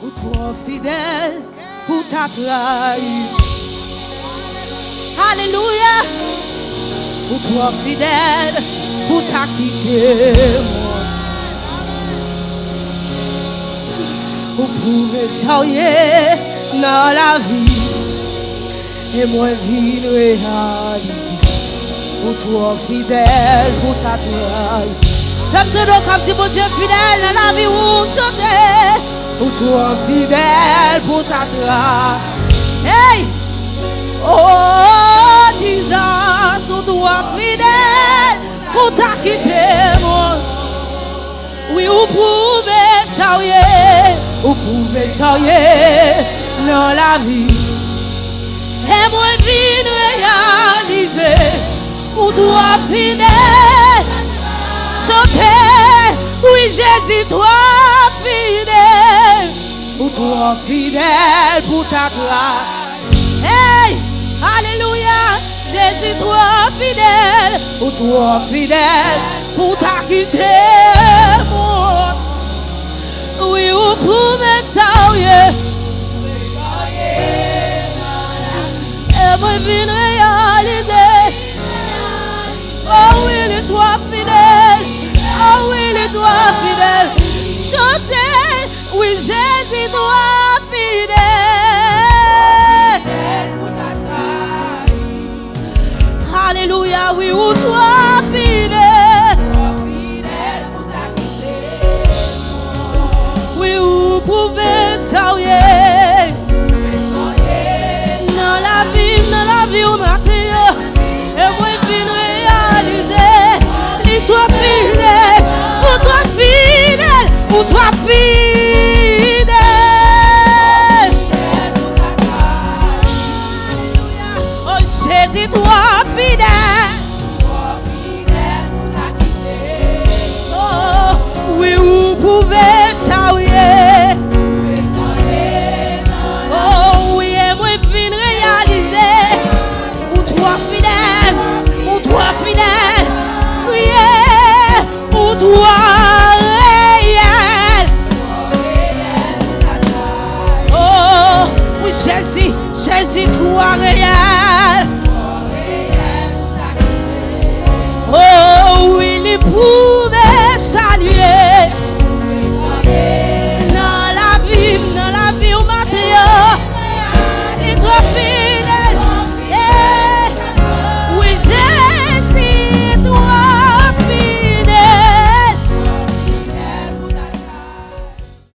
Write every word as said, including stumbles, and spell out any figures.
Ou twò fidèl pou ta trayi. Alelouya. Ou twò fidèl pou ta kite mwen. Ou pwouve sa w ye nan lavi. E mwen vin reyalize ou twò fidèl pou ta trayi. Fè m tande w k ap di Bondye fidèl nan lavi w, chante. Ou twò fidèl pou ta trayi. Hey! Oh, Jizas, ou twò fidèl pou ta kite mwen. Wi, ou pwouve sa w ye, ou pwouve sa w ye nan lavi. E mwen vin reyalize ou twò fidèl. Chante, wi, Jezi twò fidèl. Ou twò fidèl pou ta trayi. Hey! Alelouya! Jezi twò fidèl, ou twò fidèl pou ta kite mwen. Wi, ou pwouve sa w ye. E mwen vin reyalize. Oh wi, li twò fidèl. Oh wi, li twò fidèl. Chante, wi, Jezi twò fidèl. Alelouya, wi, ou twò fidèl. Wi, ou pwouve sa w ye. Nan lavi m, nan lavi w maten an. E mwen vin reyalize, li twò fidèl, ou twò fidèl, ou twò fidèl.